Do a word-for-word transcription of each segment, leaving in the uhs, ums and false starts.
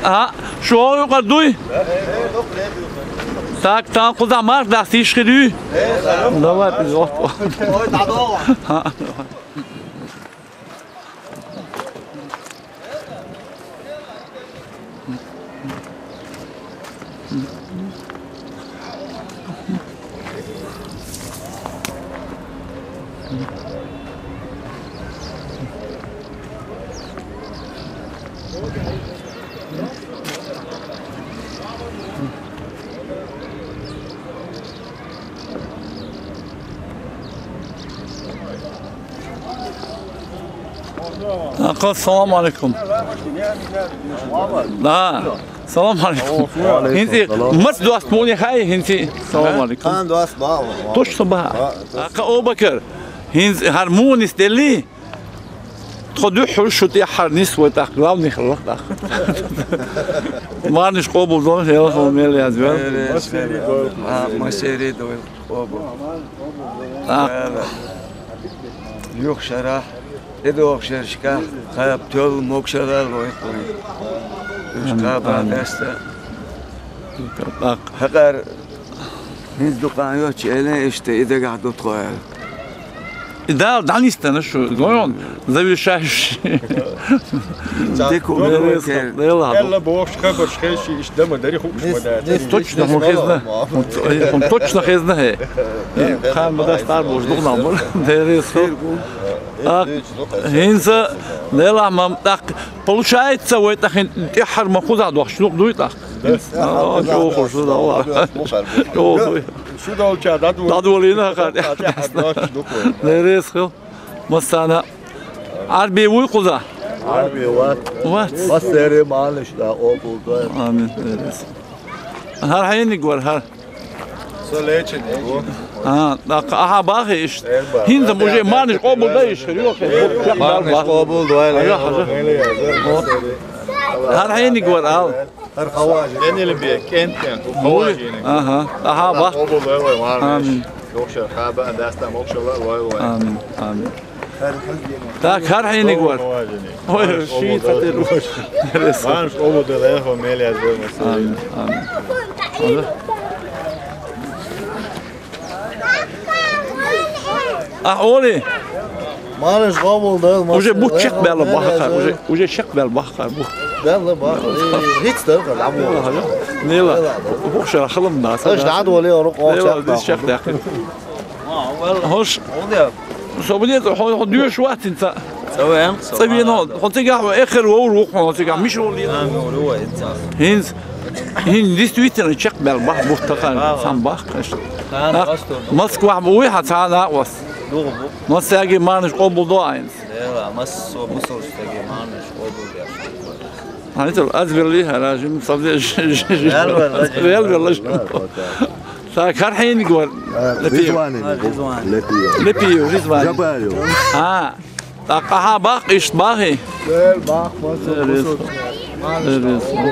А, шу гӀо юкъара дуй? Так, тан кхузахь марх дац, тийша хир юй? Давай, пиз, вот. Аха, салам алейкум. Да. Салам алейкум. ХӀинца маца доста муни хай, хӀинца. Салам алейкум. Хан доста бала. Точно бала. Аха, Абу-Бакар. ХӀинца хӀара мунис делли? Тхо дуьххьал шу тӀехьара нис вай тӀаккха, главный хилла тӀаккха. Марнаш къобал дойла, хӀела хала мел язвел. Масери дойла. Къобал. Так. Юха шарахь, тӀедогӀу шерашкахь, кхаба тоьлла могашалла лойла вай. Уьш кхаба даста. Так. ХӀокхара хӀинца дукха йоццуш эле иштта и дагахь ду тхо аьлла. И Дала дӀанистана шу, гойон, завершающий. Дика, Дела хьо. Дела хьо. Элла бохуш хабарш хезчи, иштта дама дари хууш ма дац. Точно, хӀун хезна? ХӀун точно хезна хӀе? Кхана ма дац тӀарбуш духнал бар. Деррис хӀу. ХӀинца Дела хьо ма тӀаккха. Получается, вай тӀаккха тӀехьара ма кхузахь дохуш, лукъ дуй тӀаккха? О, чӀогӀа хурш ду, да, валла. ЧӀогӀа дуй. Шу долча дӀадволийна. ДӀадволийна хӀара. Деррис хила. Массана. Ӏарби вуй кхуза? Ӏарби вац. Вац. Массеран марнаш дӀа къобал дойла. Амин. Деррис. ХӀара хьениг вара, хӀара? Со лечит. А, тӀаккха ахьа бахи иштта. ХӀинца уже марнаш къобал дай иштта, хӀара юха. Марнаш къобал дойла. Хьажа, хьажа. ХӀара хьениг вара, ал. ХӀара хьаважа. Денил бе, кент, кент. Хьаважа. Аха. Ахьа бах. Къобал дойла марнаш. Амин. Йохшар хаба, даста могашалла лойла вай. Амин. Амин. Так, хӀара хьениг вара. Ой, ши цатир. Марнаш къобал дойла, яхо мел язвел. Амин, амин. Ахь олий? Марнаш къобал дойла. Уже бу чекхбаьлла бахар, уже, уже чекхбаьлла бахар бу. Белла бахар. ХӀиц дара, дӀабола. Нела. Бу шара халам да. Аш дӀадволе, орук. Нела, дис чекхдаккхи. Хьош. Со бу деза, хьо, хьо доьшуш вац хӀинца. Ца вен, ца вен, хьо, хьо цигахь ван эххар вовр ву хьо, хьо цигахь миш волу. ХӀинца, хӀин действительно чекхбаьлла бах, бу тахана, цхьаьна бах, конечно. Москвахь бу вуй хьан цхьа накъост? Дугу бу. Массаьрга марнаш къобал до айнца. Дела, массо бусалба стаге марнаш къобал деш. Хьан итал аз велли, хьаражим, сабзе, вел, вел, вел, вел. Так, хӀара хьениг вара? Лепиев. Ризван. Лепиев. Лепиев, Ризван. Жабарев. А, тӀаккха ахьа бах, иштта бахи? Дел бах, массо бусалба.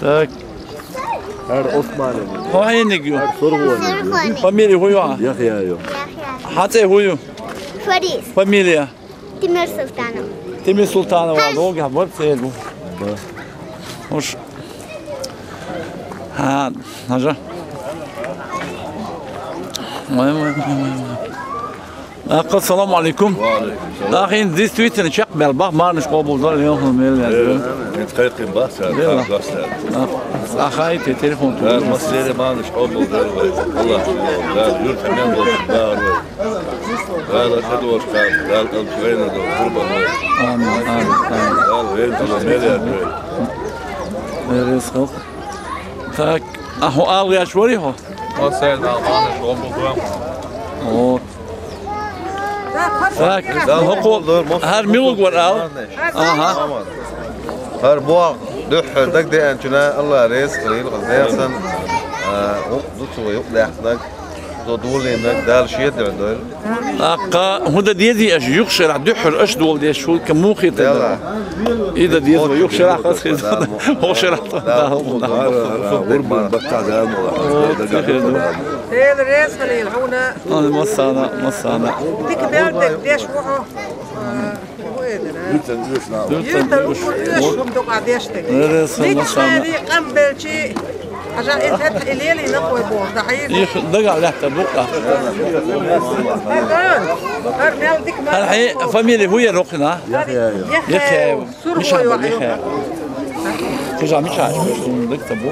Так. ХӀара Османов. Хьо хьениг ю? ХӀара Сургъонов. Фамилия хӀун ю? Яхъя ю. Хьан цӀе хӀун ю? Фарис. Фамилия? Тимир Султанов. Тимир Султанов, а, логахь бар цӀе ю. Уж. А, хьажа. Ой, ой, ой, ой, ой. Аха, салам алейкум. Ва алейкум салам. Ахин действительно чекхбаьлла бах, марнаш къобал дойла, яхо мел язвел. Э, хӀинца кхайкхина бах цара, цара дош цара. Ахай, те телефон ту. Да, массеран марнаш къобал дойла вай. Аллах, да, юрт хьамел болчу бахар вай. Да, да, хьадош кхайкха, да, кӀалчу вайна до, гурба вай. Амин, амин, амин. Да, вайна до, мел язвел. Берес хо. Так, а хьо ала гӀерташ варий хьо? Массеран марнаш къобал дойла. О. Так, хӀокхо, хӀара мила вара ал? Аха. ХӀара боху дуьххьара дагадеанчунна Аллах реза хуьлийла, хаза дехсан, а, гӀуллакх ду цо юкъадаьккхинарг, цо долийнарг, Дала шен дуьхьа дойла. ТӀаккха хӀун дан дезий аша, юха шарахь дуьххьара аша дола деш, хӀулка муха хетар дара? И дан деза, юха шарахь хаза хетар. ХӀокху шарахь тӀе. Гурбан баккха Дала мукъ лахь. Дела реза хуьлийла хьуна. Ай, массана, массана. Дика бер дерг деш ву хьо. А, хӀун элира? Юртан уьш. Юртан уьш. Юртан уьш, хӀума дукха дешта. Нерес Дикка масана. Шари, къам белчи, ажа и тет и лели на кой бор, да хьи. Их дага лехта букъа. Ар мел дик ма. Ар хьи фамилия хӀу яр хӀокхуна? Яхъяев. Яхъяев. Миша Яхъяев. Кхуза Миша, дик та бу.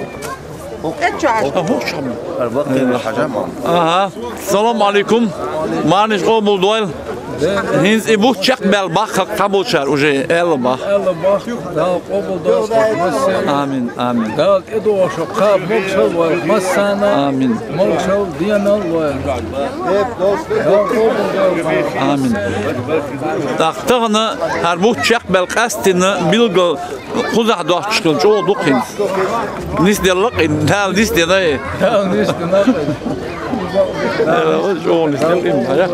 Эчча. А, хӀу чам. Ар вакъин хьажа ма. Аха. Салам алейкум. Марниш къобал дойла. ХӀинца и бутт чекхбаьлла бахка кхабулчара уже аьлла бах. Аьлла бах, Дала къобал дойла массеран. Амин, амин. Дала тӀедогӀуш кхаба могушал войла массарна. Амин. Могушал денал войла. Дала къобал дойла. Амин. ТӀаккха тахана хӀара бутт чекхбаьлла къаьсттина билггал Кхузахь доцчушкал чӀогӀа ду-кх хӀинца. Нисделла-кх и, Дала нисдена и. Дала нисдена-кх и. Э, чӀогӀа нисделла и, хьажа.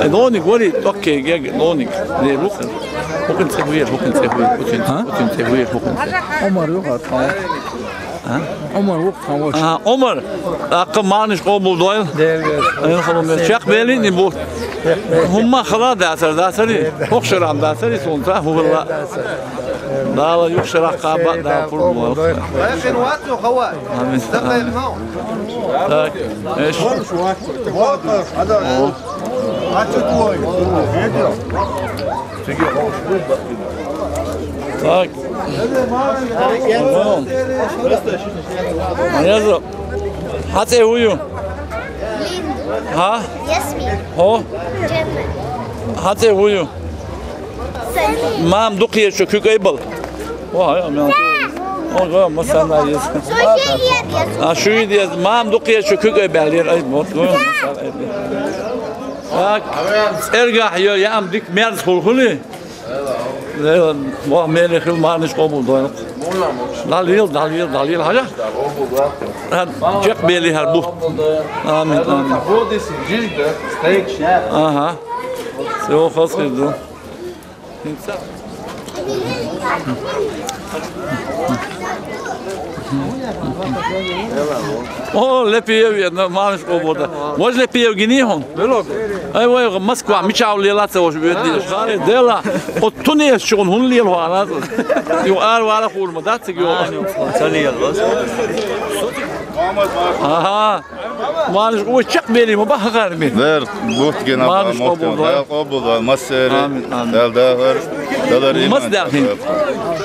Э, лониг вари, окей, гег, лониг. Ле, лукъ. ХӀукхун цӀи вер, хӀукхун цӀи вер, хӀукхун, а? ХӀукхун цӀи вер, хӀукхун цӀи. Омар ю-кх тхан. А? Омар ву-кх тхан воша. А, Омар. ТӀаккха марниш къобал дойла. Дерригаш. Айн халун мер. Чекхбелийна бу. ХӀумма хала дацар, дацари. ХӀокху шарахь дацари суна, ца, хӀу хилла. Дала юха шарахь кхаба, Дала пурба лойла. Амин. Так, эш. О. Так. О. Яза. Хьан цӀе хӀу ю? Хьа? Ясмин. Хьо? Дженнет. Хьан цӀе хӀу ю? Самир. Мама дукха езачу куьг айбала. О, хьай, мама. О, го, масана еза. Со ши еза. А, шу еза. Мама дукха езачу куьг айбала, ай, вот, го, масана еза. Так, цӀергахь йо, яам дика мерза хуьлу хуьлий? Ваха меле хила марниш къобал дойла. Дала лела, Дала лела, Дала лела, хьажа. Чекхбели хӀара бу. Амин, амин. Ага. Всё, хаза хир ду. О, Лепиев, я, ну, марниш къобал дойла. Вож Лепиев гиний хьуна? Ай, вай, Москва, мичахь лела ца вож, вед деш. Харе, дела, оцу тунеш чугун хӀун лела хьуна? Ю ар вала хурма, да, цига ю. Ца лела. Ага. Марниш, ой, чекхбели ма баха гӀарми. Дер, бутт гина марниш къобал дойла. Къобал дойла, массери. Амин, амин. Дала дахар, Дала риман. Мас дахин.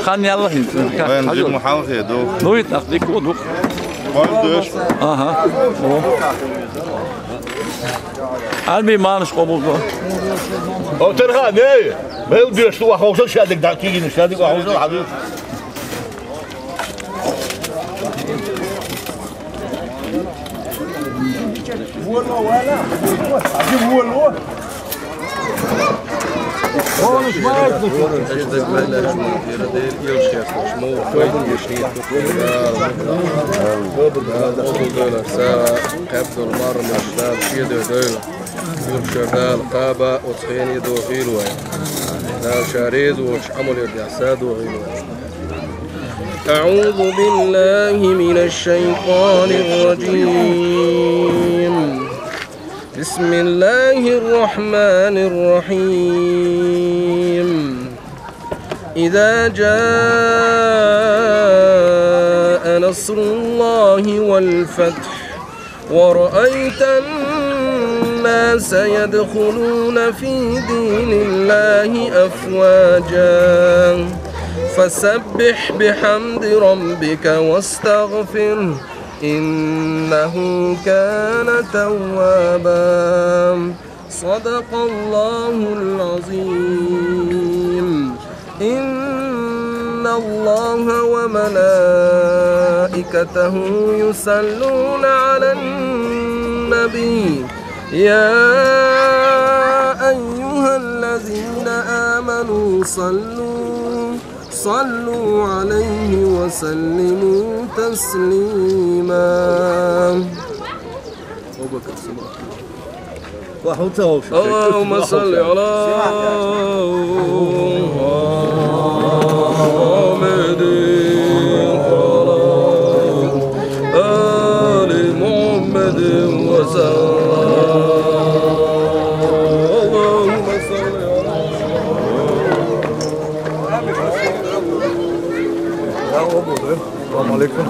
Хан ялла хин. Вайн жиму халхи ду. Ну, ит нах дик у ду. Марниш. Ага. О. Арби марниш къобал дойла. О, терха, не? Мел деш ту ваховшал шадик да кигин, шадик ваховшал хадуш. Къобал дойла, Дала марнаш, Дала шен дуьхьа дойла. Юха шуьра Дала кхаба, оцу хене дохийла вай. Дала ша реза волчу Ӏамале дехьа са дохийла вай. أعوذ بالله من الشيطان الرجيم. بسم الله الرحمن الرحيم. إذا جاء نصر الله والفتح ورأيت الناس يدخلون في دين الله أفواجا فسبح بحمد ربك واستغفره إنه كان توابا. صدق الله العظيم. إن الله وملائكته يصلون على النبي. يا أيها الذين آمنوا صلوا، صلوا عليه وسلموا تسليما. اللهم صل على محمد وعلى آل محمد وسلم. اللهم صل Selamun aleyküm.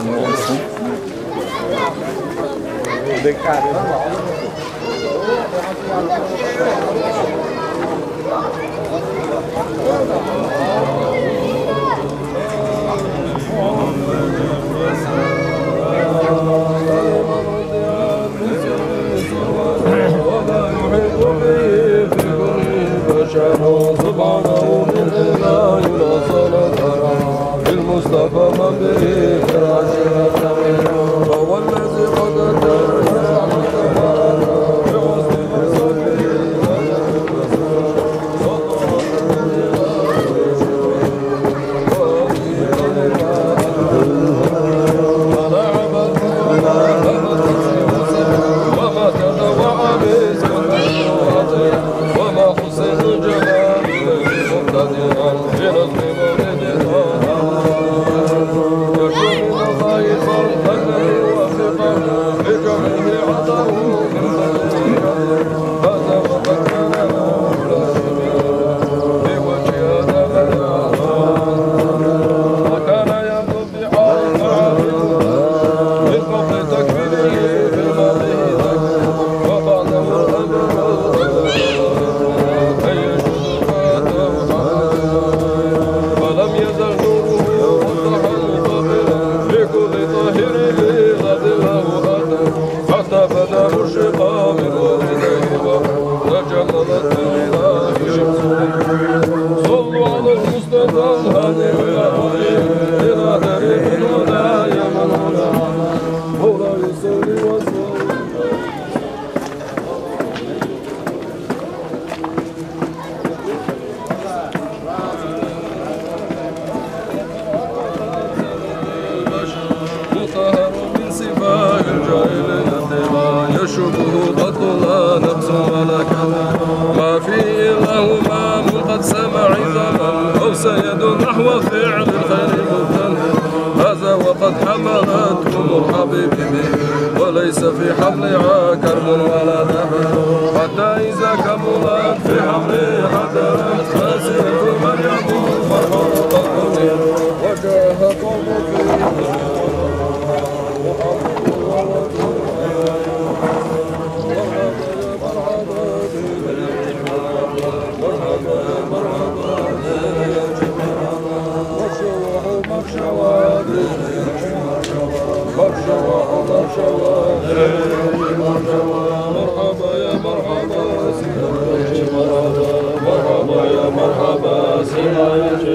مطهر من صفات الجاهلية، لا يشوبه قط لا نقص ولا كدر. ما فيه إلا همام قد سما عظاما، أو سيد نحو فعل الخير مبتدر. هذا وقد حملته أم الحبيب به، وليس في حملها كرب ولا دبر. حتى إذا كملت في حملها حتى أتت مريم فرحا وقد وجاءها قومها. مرحبا يا مرحبا، مرحبا يا مرحبا،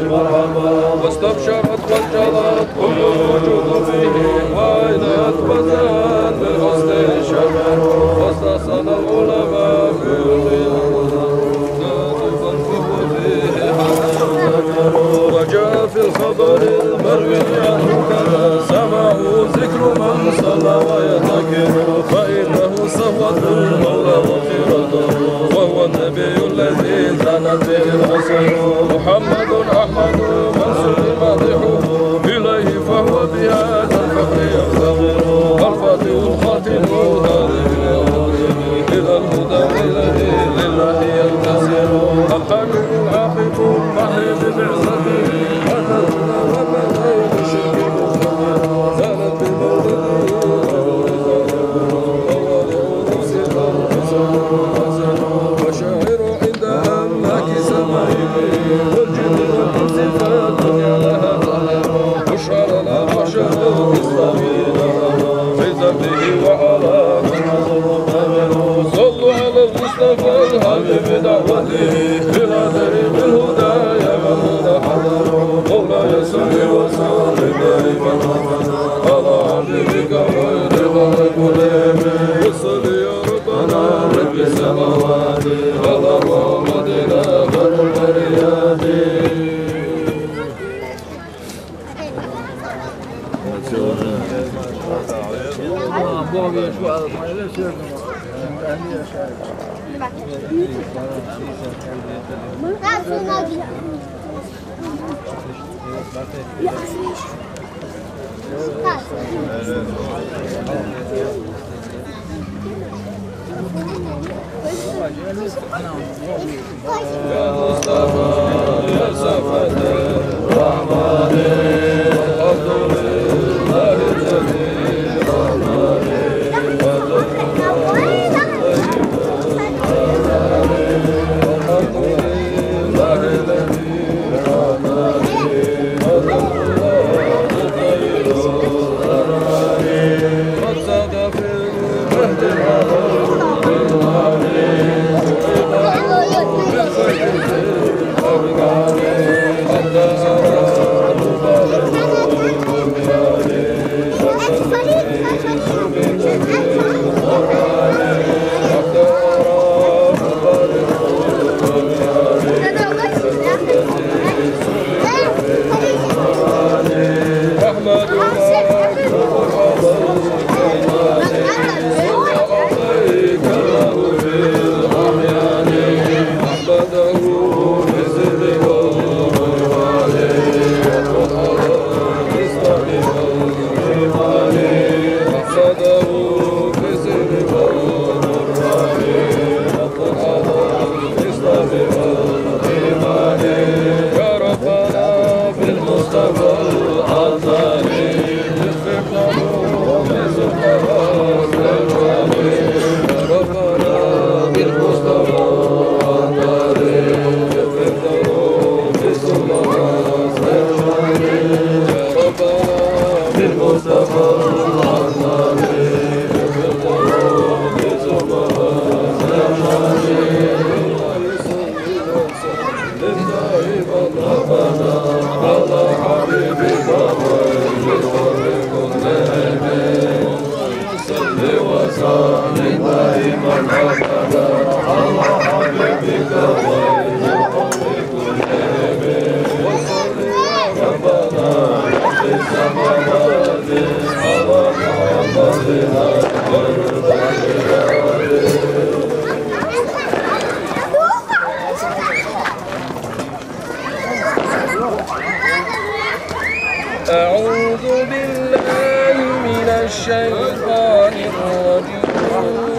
مرحبا. واستبشرت وانجلت كل الوجود فيه، وأينعت وزهت بالحسن الشامخ، واستحسن العلماء في وجاء في الخبر المروي عنه كذا، سمعه ذكر من صلى ويذكر، فإنه صفوة المولى وخيرته، وهو النبي الذي زانت به العصر. محمد أحمد من سر مدحه، إليه فهو بهذا الفخر يفتخر. الفاتح الخاتم هذه الأمور إلى الهدى الذي لله ينتصر. الحامي العاقب المحيي ببعثته، أتى الهدى وبدأ بشرك مختبر. زالت بمولده وشاعر عند أملاك سمائه، والجن والإنس فالدنيا لها تدعو. بشرى لنا معشر الإسلام في ذاته وعلى محمد. صلوا على المصطفى الحبيب بدعوته، إلى طريق الهدى يا من هدى حضر. مولاي صل وسلم دائما أبدا على حبيبك خير الخلق كلهم. وصل يا ربنا رب السماوات على محمد خير البريات. يا مصطفى يا صفة الرحمن، والحمد أعوذ بالله من الشيطان الرجيم.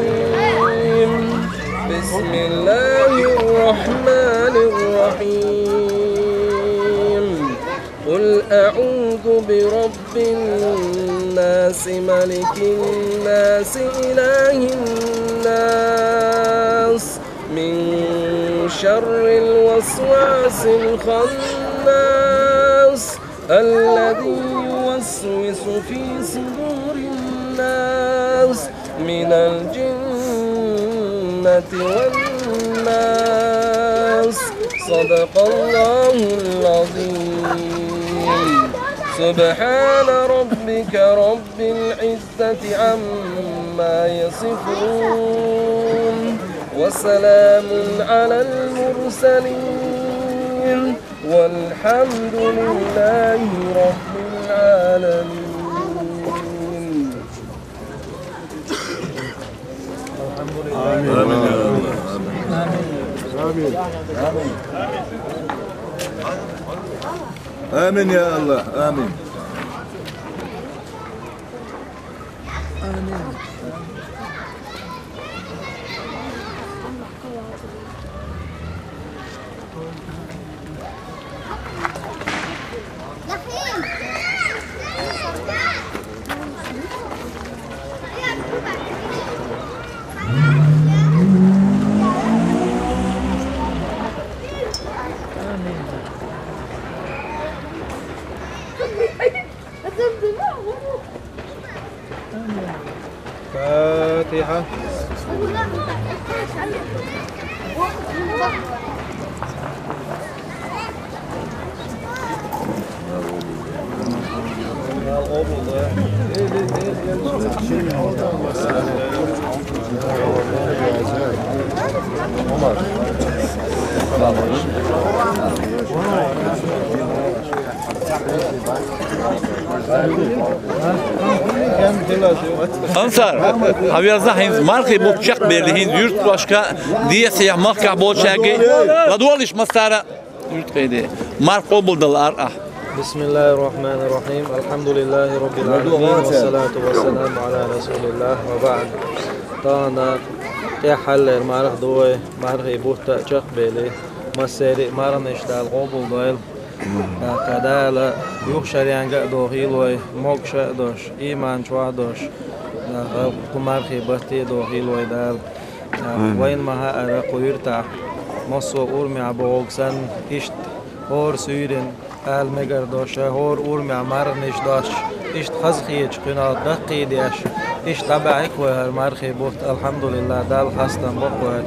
بسم الله الرحمن الرحيم. قل أعوذ برب الناس، ملك الناس، إله الناس، من شر الوسواس الخناس، الذي يوسوس في صدور الناس، من الجنة والناس. صدق الله العظيم. سبحان ربك رب العزة عما يصفون، وسلام على المرسلين، والحمد لله رب العالمين. آمين يا الله، آمين. فاتحة. Ансар, хьан веза хӀинца мархий бутт чекхбелла, хӀинца юьрташка, дехьа-сехьа махкахь болчаьрга, ладогӀалаш массара, юьртахь де. Марха къобалдала ара ахь. بسم الله الرحمن الرحيم. الحمد لله رب العالمين. والصلاة والسلام على رسول الله وبعد. Тахана тӀаьххьара марха ду вай, мархий бутт а чекхбелла, массеран а марханаш Дала къобалдойла. ТӀаккха Дала юха шаренга а дохийла вай, могаш а долуш, ийман чохь а долуш, тӀаккха кху мархий батте а дохийла вай Дала. ТӀаккха вайна ма-хаъара, кху юьртахь массо а урамехь бохург санна, иштта хӀора суьйранна ала мегар долуш, хӀора урамехь марханаш доцуш, иштта хазахетачу кхуьнах даккхийдеш, иштта дӀабаьхьира вай хӀара мархий бутт, алхьамдулиллахӀ, Далла хастам бо-кх вай.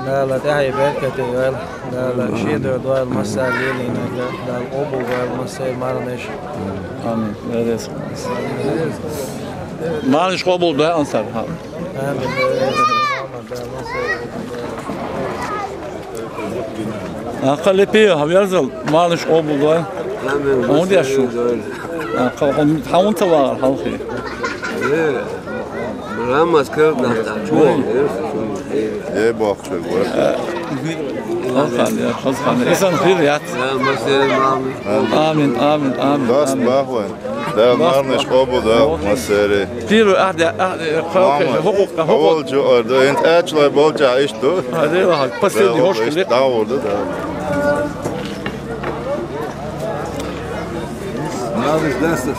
Дала тӀаьхье беркате йойла, Дала шен дуьхьа дойла массара лелийнарг, Дала къобалдойла массеран марханаш. Амин. Марханаш къобалдойла, Ансар. Амин. Аккха лепи, хьан веза, марханаш къобалдойла. Амин. Хьан деш шу? Аккха хьан, хьан ца вагӀара хьалхе? Э, Рамас кер дахта, чу. Э, бохча гора. Хазхан, я, хазхан. Исан хир яц. Я, массеран марханаш. Амин, амин, амин. Даст бахван. Да, марханаш къобалдойла массеран. Тиру ахьде, ахьде, хьокхуш, хьокхуш, хьокхуш. Волчу орду, ин тӀаьчлой болча иштта. Аде, последний хӀош хилла. Да, да, да. Надо ждать.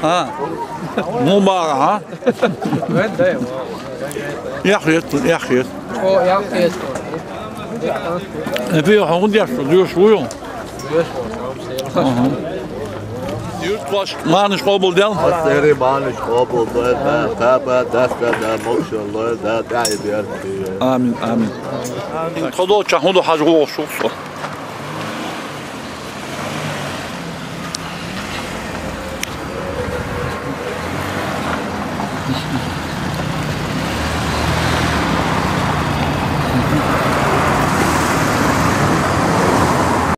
Хьан? Муха бахара, хьан? Эхь хета, эхь хета. О, эхь хета. Э, би хьан деш шу, доьшуш ву хьо? Аха. Юьртахошка марханаш къобалдойла. Массеран марханаш къобалдойла, да, кхаба, даста, да, могашалла, да, тӀаьхье дерг. Амин, амин. Тхо долчохь хӀун ду хьажа гӀо шух со?